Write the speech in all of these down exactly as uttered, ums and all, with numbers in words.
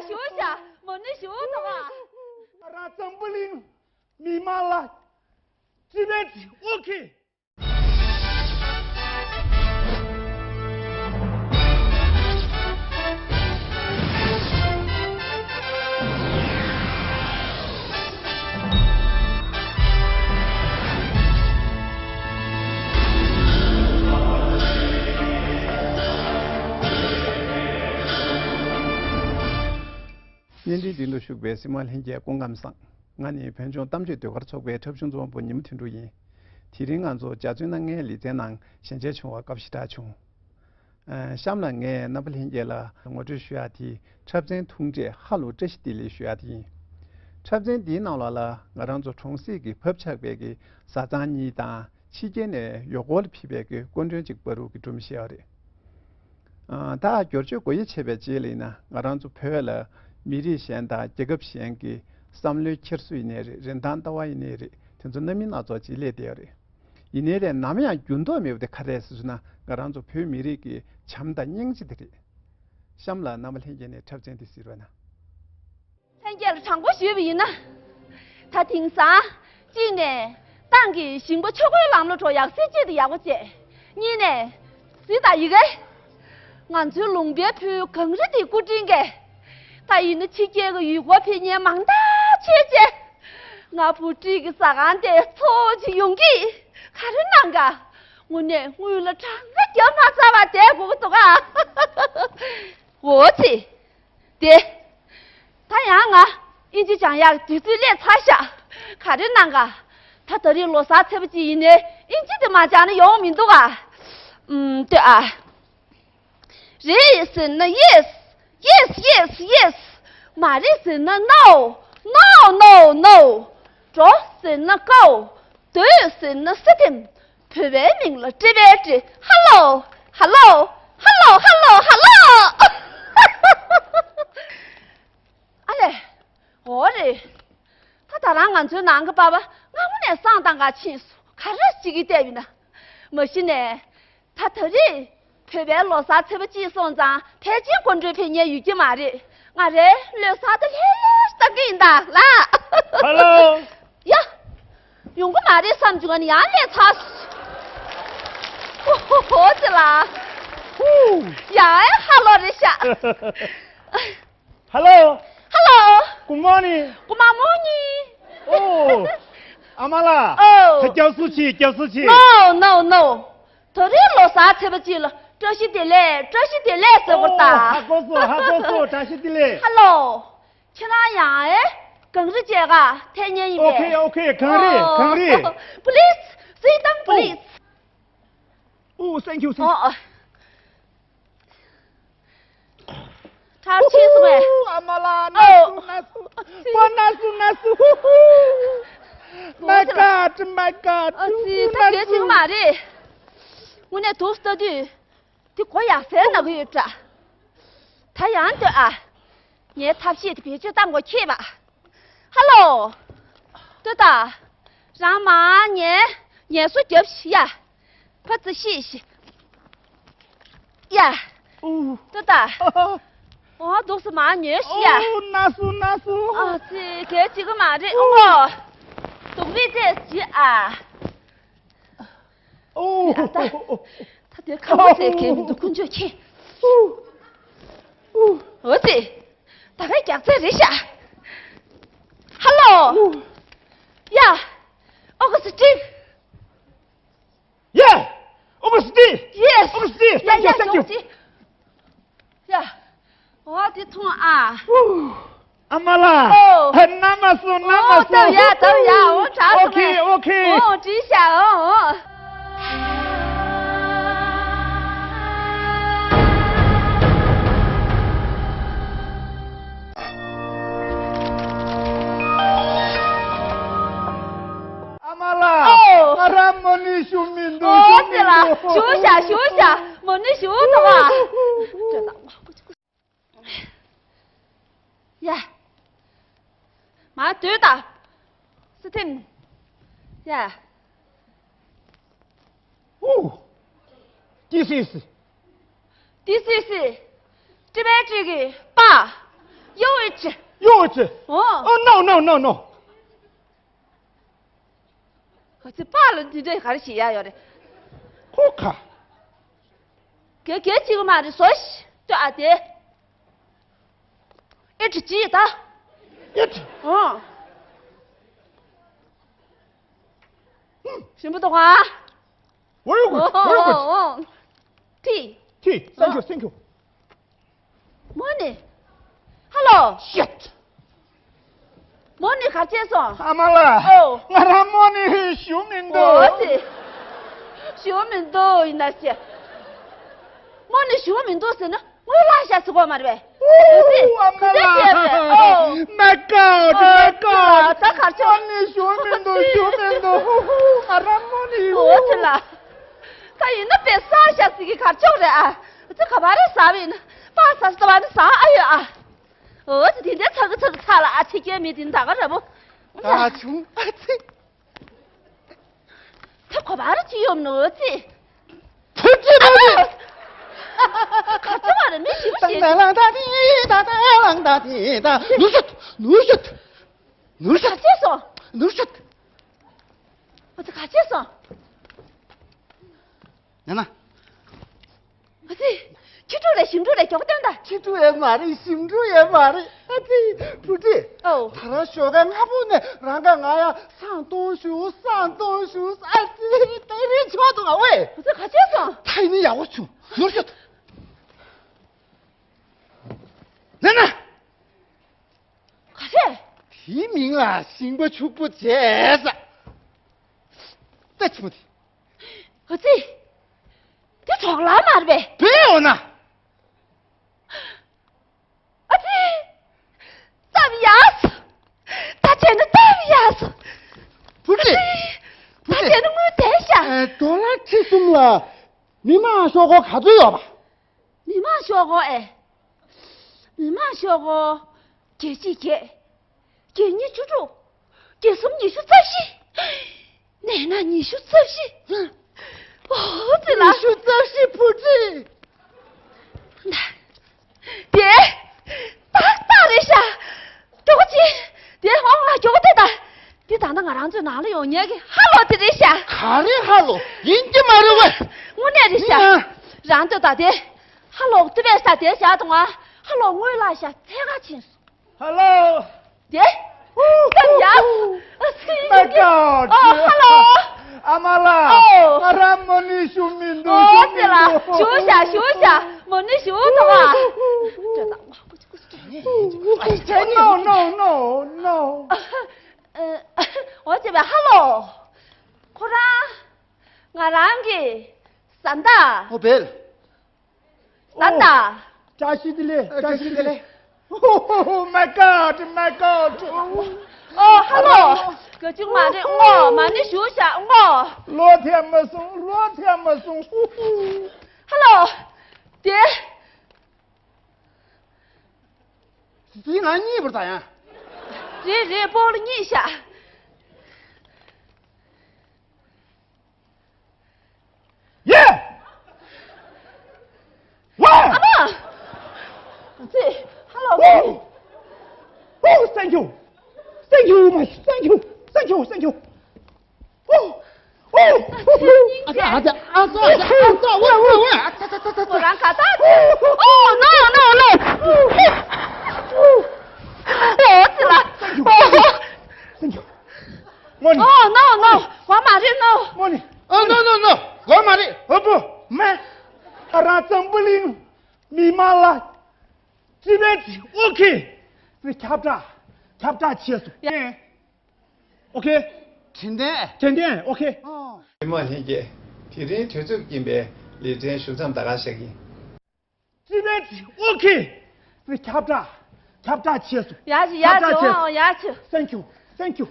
ཞུ་བྱ་མོ་ནི་ཞུ་ཐོག་ཨ། ང་རང་འཛམ་བུ་གླིང་མི་མང་ལ་ཅི་བས་ཨོ་ཁེ། བརྙན་འཕྲིན་སྟེང་དུ་བཞུགས་པའི་གཟིགས་མོ་ལྷན་རྒྱས་སྐུ་ཁམས་བཟང་། ང་ནི་བོད་ལྗོངས་གཏམ་བརྗོད་ཟློས་གར་ཚོགས་པའི་འཁྲབ་གཞུང་རྩོམ་པ་པོ་ཉི་མ་དོན་གྲུབ་ཡིན། དེ་རིང་ང་ཚོ་འཇའ་ཚོན་སྣ་ལྔའི་ལེ་ཚན་ནང་ཞལ་མཇལ་བྱུང་བར་སྐབས་ཞེ་དྲག་བྱུང་། ཨ། གཤམ་ལ་ངས་རྣམ་པ་ལྷན་རྒྱས་ལ་ངོ་སྤྲོད་ཞུ་ཡག་དེ་འཁྲབ་ཚན་ཐུང་གྲས་ཧ་ལོ་བཀྲ་ཤིས་བདེ་ལེགས་ཞུ་ཡག་དེ་ཡིན། འཁྲབ་ཚན་འདིའི་ནང་ལོགས་ལ་ང་རང་ཚོ་གྲོང་གསེབ་ཀྱི་བབ་ཆགས་པའི་གི་བཟའ་ཚང་གཉིས་དང་ཕྱི་རྒྱལ་ནས་ཡུལ་སྐོར་ལ་ཕེབས་པའི་གི་སྐུ་མགྲོན་གཅིག་བར་དུ་གི་སྒྲོམ་གཞི་ཡོད་རེད། ཨ། ད་བསྒྱུར་བཅོས་སྒོ་དབྱེ་བྱས་པའི་རྗེས་ལ་ཡིན་ན་ང་རང་ཚོ་བོད་ལ་མི་རིགས་གཞན་དང་རྒྱལ་ཁབ་གཞན་གྱི་བསམ་བློའི་འཁྱེར་སོ་ཡིན་ནའི་རེད། རིན་ཐང་ལྟ་བ་ཡིན་ནའི་རེད། དེ་ཚོ་སྣ་མིན་སྣ་ཚོགས་ཅིག་སླེབས་བསྡད་ཡོད་རེད། ཡིན་ནའི་རེད། ནམ་ཡང་འགྱུར་ལྡོག་མེད་པ་དེ་ག་རེ་རེད་ཟེར་ན་ང་རང་ཚོ་བོད་མི་རིགས་ཀྱི་བྱམས་དང་སྙིང་རྗེ་དེ་རེད། གཤམ་ལ་རྣམ་པ་ལྷན་རྒྱས་ནས་འཁྲབ་ཚན་དེ་གཟིགས་རོགས་གནང་། ལྷན་རྒྱས་ལ་དྲང་པོ་ཞུས་པ་ཡིན་ན། ད་དེང་སང་གཅིག་ནས་ཏང་གི་ཞིང་པ་ཆོས་སྒོའི་ལམ་ལ་འགྲོ་ཡག་སྲིད་ཇུས་དེ་ཡག་པོ་བྱས། གཉིས་ནས་གཟི་དང་ཡི་གེ། ང་ཚོའི་ལུང་པའི་བུ་གངས་རི་དེའི་སྐུ་དྲིན་གྱིས་ད་ཡིན་ན་ཕྱི་རྒྱལ་གྱི་ཡུལ་སྐོར་ཕེབས་མཁན་མང་དག་ཆེ་ཆེ། ང་བུ་ཁྲིད་ཀྱི་ཟ་ཁང་དེ་ཚོ་ཅིག་ཡོང་གི། ག་རེ་གནང་ག། དངོས་གནས་དངུལ་ལ་གྲངས་ཀ་རྒྱབ་མ་ཚར་བ་བསྡད་དགོས་ཀྱི་འདུག་ག། འོ་ཙི། དེ། ད་ཡང་ང་ཨིན་ཇི་སྦྱང་ཡག་དུས་ཚོད་སླེབས་ཚར་ཤག། ག་རེ་གནང་ག། ད་ད་རེས་ལོ་གསར་ཚེས་པ་གཅིག་ཡིན་ནའི་ཨིན་ཇི་དེ་མ་སྦྱང་ན་ཡོང་མི་འདུག་ག། ཨུམ། ལྟོས་ཨ། རེད་ཟེར་ན་yes, yes, yes, yes. མ་རེད་ཟེར་ན་no, no, no, no. འགྲོ་ཟེར་ན་go, སྡོད་ཟེར་ན་sit in. བོད་པའི་མིང་ལ་བཀྲིས་པའི་བཀྲིས། ཧ་ལོ། ཧ་ལོ། ཨ་ལེ། འོ་རེད། ད་ད་རང་ང་ཚོའི་ནང་གི་པ་ཕ་སྔ་མོ་ནས་བསང་བཏང་ག་ཕྱིན་སོང་། ག་རེ་བྱེད་ཀྱི་བསྡད་ཡིན་ན། མ་གཞི་ནས། ད་ད་རེས་བོད་པའི་ལོ་གསར་ཚེས་པ་གཅིག་སོང་ཙང་ཕལ་ཆེར་སྐུ་མགྲོན་ཕེབས་མཁན་ཡོད་ཀྱི་མ་རེད། ང་རེ་བློས་གསར་དུ་ལྷས་ལྷས་བཏང་གི་ཡིན་ད་ལ། ཧ་ལོ། ཡ། ཡོང་གི་མ་རེད་བསམ་བྱུང་ང་ནི་ཡང་སླེབས་ཚར། ཧོ་ཧོ་ཧོ་ཙི་ལ། ཧུ། ཡ་ཧ་ལོ་རེད་ཤག། ཧ་ལོ། ཧ་ལོ། Good morning. Good morning. Oh. ཨ་མ་ལགས། ཨོ། ད་སྐྱབས་སུ་མཆི། སྐྱབས་སུ་མཆི། No, no, no. ད་རེས་ལོ་གསར་ཚེས་པ་གཅིག་ལ་བཀྲ་ཤིས་བདེ་ལེགས། བཀྲ་ཤིས་བདེ་ལེགས་ཟེར་དགོས་ད། ཨོ། ཧ་གོ་སོང་། ཧ་གོ་སོང་། བཀྲ་ཤིས་བདེ་ལེགས། ཧ་ལོ། ཁྱེད་རང་ཡང་ཨེ་གངས་རི་བཅས་ཀ་ཐད་མཁན་ཡིན་པས། Okay, okay. གངས་རི། ཨོ། གངས་རི། Please, sit down, please. Oh, thank you, thank you. ཨོ། ཨ། ཁྲག་ཆད་སོང་བས། ཨ་མ་ལགས། ཨོ། ན་སུ་ན་སུ། ཨ་ཙི། པ་ན་སུ་ན་སུ། ཧུ་ཧུ། My God, my God. ཨ་ཙི། ད་གལ་ཆེ་གི་མ་རེད། དངོས་གནས་དུས་ལྟ་དུས་དེ་གོ་ཡག་སའི་ན་གི་ཡོད་འདྲ། ད་ཡང་ལྟོས་ཨ། ངའི་ཐབས་ཤེས་དེ་བེད་སྤྱོད་གཏང་དགོས་ཁེལ་བ། ཧ་ལོ། ལྟོས་ད། རང་མ་ངའི་ངལ་གསོ་རྒྱབ་ཤི་ཡ། ཕ་ཙི་ཤི་ཤི། ཡ། ཨུ། ལྟོས་ད། ཨ་ཧ། འོ་འདུག་སེ་མ་ཉོས་ཤི་ཡ། ཨོ། ན་སུ་ན་སུ། ཨ་ཙི། དེ་གཅིག་གི་མ་རེད། ཨོ། སྡུག་རུས་ཙེ་ཅི་ཨ། ཨོ། ད་ད་དེ་ཁ་མོ་ཟེར་མཁན་མི་འདུག་ཁོང་ཚོས་ཁྱེད། ཨུ། ཨུ། འོ་ཙི། ད་ག་རྒྱག་ཚད་རེད་ཤག། ཧ་ལོ། ཨུ། ཡ། ཨོ་ག་སི་ཏི། Yeah! Obviously! Yes! Obviously! Thank you, thank you! ཡ། འོ་དེ་ཐོང་ཨ། ཨ་མ་ལགས། ཨོ། ན་མ་སུ་ན་མ་སུ། ཨོ་ད་ཡ་ད་ཡ། འོ་དྲག་སོང་། Okay, okay. ཨོ་དྲིས་ཤག། ཨོ་ཨོ། ཨ་མ་ལགས། ཨོ། ང་རང་མོ་ནི་ཞུ་མི་འདུག་ཨོ་ཞུ་མི་འདུག་ཞུ་བྱ་ཞུ་བྱ། མོ་ནི་ཞུ་ཐོག་ཨ། ཡ། མ་སྡོད་ད། སི་ཐིམ། ཡ། ཨོ། This is. This is. ཀྲི་བའི་ཀྲི་གི་པ། ཡོ་ཨེ་ཅི། ཡོ་ཨེ་ཅི། ཨོ། ཨོ། ནོ་ནོ་ནོ་ནོ། ཨོ་ཙི། པཱ་ལགས་འདི་འདྲའི་ག་རེ་བྱེད་ཡ་ཡོད་རེད། ཁོ་ཁ། གེ་གེ་ཅིག་མ་རེད་སོ་ཤི་ཏོ་ཨ་དེ། ཨེ་ཏི་ཅི་ད། ཨེ་ཏི། ཨོ། ཞིམ་པོ་འདུག་ཨ། Very good, very good. ཨོ། ཏི། ཏི། Thank you, thank you. མོ་ནི། ཧ་ལོ། Shit. མོ་ནི་ག་བྱས་སོང་། ཨ་མ་ལགས། ཨོ། ང་རང་མོ་ནི་ཞུ་མི་འདུག་ཨོ་ཙི། ཞུ་མི་འདུག་ཡིན་ན་ཤེས། མོ་ནི་ཞུ་མི་འདུག་ཟེར་ན་དངུལ་ལྷག་ཤག་ཟེར་གོ་མ་རེད་པས། ཨོ་ཙི། ཨ་མ་ག་ལགས། འདྲ་བྱས་པས། ཨོ། My God, my God. ད་གར་ཆོག་མོ་ནི་ཞུ་མི་འདུག་ཞུ་མི་འདུག་ང་རང་མོ་ནི། ཨོ་ཙི་ལ། ད་ཡིན་ན་པས་ཟ་ཤག་ཟེར་གི་གར་ཆོག་རེད་ཨ། ཙི་ག་པ་རེད་ཟ་བས་ན་པ་ཟ་ཟ་བ་ནི་ཟ་ཨ་ཡོད་ཨ། ཨོ་ཙི། དེ་འདྲའི་ཚ་གི་ཚ་གི་ཚ་ལ་ཨ། ཕྱི་རྒྱལ་མི་དེ་ད་ག་ར་བོ། ད་བྱུང་ཨ་ཙི། ད་གོ་བ་ར་ཅི་ཡོད་ནོ་ཨོ་ཙི། ཐུགས་རྗེ་ཆེ། ག་ཚོད་བ་ར་མི་ཞིབ་ཞིབ། ཏང་ཏང་ལང་ཏང་ཏི་ཏང་ཏང་ལང་ཏང་ཏི་ཏང་། ནུ་ཤུད་ནུ་ཤུད་ནུ་ཤུད། ག་བྱས་སོང་། ནུ་ཤུད། ཨོ་ཙི་ག་བྱས་སོང་། ཡང་ན། ཨ་ཙི། ཁྱི་ཕྲུག་རེད་ཞིམ་ཕྲུག་རེད་མགྱོགས་སྟོན་དང་། ཁྱི་ཕྲུག་ཡང་མ་རེད་ཞིམ་ཕྲུག་ཡང་མ་རེད། ཨ་ཙི། བུ་ཁྲིད། ཨོ། ད་རང་ཞོགས་ཀ་སྔ་པོ་ནས་རང་ག་ང་ཡ་སང་གཏོང་ཞུ་སང་གཏོང་ཞུ། ཨ་ཙི། དེ་རིང་ཆོག་འདུག་ཨ་ཝེ། ཨ་ཙི་ག་བྱས་སོང་། ད་ཡིན་ན་ཡག་པོ་བྱུང་ནོར་ཤོད། ན་ན། ག་རེ། དེའི་མིང་ལ་ཤིང་པ་ཕྱུག་པོ་བྱས་ས། ད་ཆུང་དེ། ཨ་ཙི། དེ་གྲོགས་ལ་མ་རེད་པས། བས་འོ་ན། ཨ་ཙི། སྟབས་ཡག་སོང་། ད་བྱས་ན་སྟབས་ཡག་སོང་། བུ་ཁྲིད། ཨ་ཙི། བུ་ཁྲིད། ད་བྱས་ན་དངུལ་བསྡད་ཤག་ཨེ། ཌོ་ལར་ཁྲི་གསུམ་ལ་མི་མང་ཤོག་སྒོར་ག་ཚོད་ཡོད་པ། མི་མང་ཤོག་སྒོར་ཨེ། མི་མང་ཤོག་སྒོར་བརྒྱད་གཅིག་བརྒྱད། བརྒྱད་གཉིས་བཅུ་དྲུག་བརྒྱད་གསུམ་ཉི་ཤུ་རྩ་བཞི། ནས་ན་ཉི་ཤུ་རྩ་བཞི། ཨོ་ཙི་ལ། ཉི་ཤུ་རྩ་བཞི་བུ་ཁྲིད། དེ། ཏག་ཏག་རེད་ཤག་མགྱོགས་པོ་བྱེད། དེ་འོང་ང་མགྱོགས་པོ་ལྟོས་དང་། འདི་ད་ལྟ་ང་རང་ཚོའི་ནང་ལ་ཡོང་མཁན་གྱི་ཧ་ལོ་དེ་རེད་ཤག་ག་རེ་ཧ་ལོ། ཡིན་གྱི་མ་རེད་ཝེ། དངོས་གནས་རེད་ཤག་ཡིན་ན། རང་ལྟོས་དང་དེ། ཧ་ལོ་དེ་བས་ས་དེ་བཞག་དང་ང་། ཧ་ལོ་དངུལ་ལྷག་ཤག་འཚོལ་ག་ཕྱིན་སོང་། ཧ་ལོ། དེ། སྟབས་ཡག་སོང་། ཨ་ཙི། My God. ཨོ་ཧ་ལོ། ཨ་མ་ལགས། ཨོ། ང་རང་མོ་ནི་ཞུ་མི་འདུག་ཨོ་ཞུ་ཙི་མི་ལ། འདུག་ཞུ་ཤག་ཞུ་ཤག་མོ་ནི་ཞུ་དང་ཨ། ཨ་ཙི། No, no, no, no. ཨ། ཨ། ཨོ་ཙི་བས་ཧ་ལོ། ཁོ་རང་ང་རང་གི་བཟའ་ཟླ། ཨོ་བེལ། ད་ད། བཀྲ་ཤིས་བདེ་ལེགས། བཀྲ་ཤིས་བདེ་ལེགས། Oh my God, my God. ཨོ་ཧ་ལོ། ག་ཅུང་མ་རེད་ངོ་། མ་ཎི་ཞུ་ཤག་ངོ་། ལོ་ཐེ་མ་སོང་། ལོ་ཐེ་མ་སོང་། ཧ་ལོ། དེ། དེ་ང་གཉིས་པར་ད་ཡང་། རེད་རེད། སྤོ་ལོ་གཉིས་ཤག་ཡེ། ཝེ། ཨ་མ། ཙི། ཧ་ལོ། ཝེ། ཝེ། Thank you. Thank you, my. Thank you. Thank you. Thank you. ཨོ། ཨོ། ཨ་ཙི། ཨ་ཙི། ཨ་ཙི། ཨ་ཙི། ཝེ། ཝེ། ཝེ། ཨ་ཙི། ཨ་ཙི། ཨ་ཙི། ཁོ་རང་ག་ད། Oh, no, no, no. ཨོ་ཙི་ལ། Thank you. Thank you. མོ་ནི། Oh, no, no. ཝ་མ་རེད། No. མོ་ནི། Oh, no, no, no. ཝ་མ་རེད། ཨོ་བོ། མ། ཨ་རང་འཛམ་བུ་གླིང་མི་མང་ལ་ཅི་བས་ཅི་ཨོ་ཁེ་ཟེར་ཁྱབ་བསྒྲགས་ཁྱབ་བསྒྲགས་བྱས་སོང་། ཡ། ཨོ་ཁེ། དྲན་རྟེན། དྲན་རྟེན། ཨོ་ཁེ། ཨོ། མི་མང་ལྷན་རྒྱས། དེ་རིང་གྲོས་ཚོགས་ཀྱིས་པའི་ལེ་ཚན་ཞུ་མཚམས་ད་ག་བཞག་གི། ཅི་བས་ཅི་ཨོ་ཁེ་ཟེར་ཁྱབ་བསྒྲགས་ཁྱབ་བསྒྲགས་བྱས་སོང་། ཡ་ཅི་ཡ་ཅི། ཁྱབ་བསྒྲགས་བྱས་སོང་། ཡ་ཅི། Thank you. Thank you.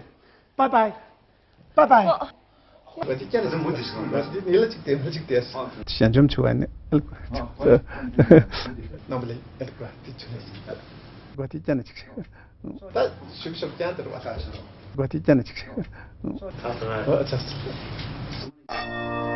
Bye bye. Bye bye. ཨོ། ཝ་དེ་ཀྱ་ལ་ཟ་མོ་དེ་སོང་། ཝ་དེ་ནི་ལ་ཅིག་དེ་ལ་ཅིག་དེ་སོང་། ཞལ་འཇོམས་བྱུང་བ་ནི་ཨེལ་ཀོ། རྣམ་པ་ལས་ཨེལ་ཀོ་དེ་བྱུང་ནས་སོང་། ཝ་དེ་ཀྱ་ན་ཅིག་ད་ཤུག་ཤུག་ཀྱང་དེར་བ་ད་ཤུག་ཝ་དེ་ཀྱ་ན་ཅིག་ད་སོང་། ཨ་ཅག་སོང་།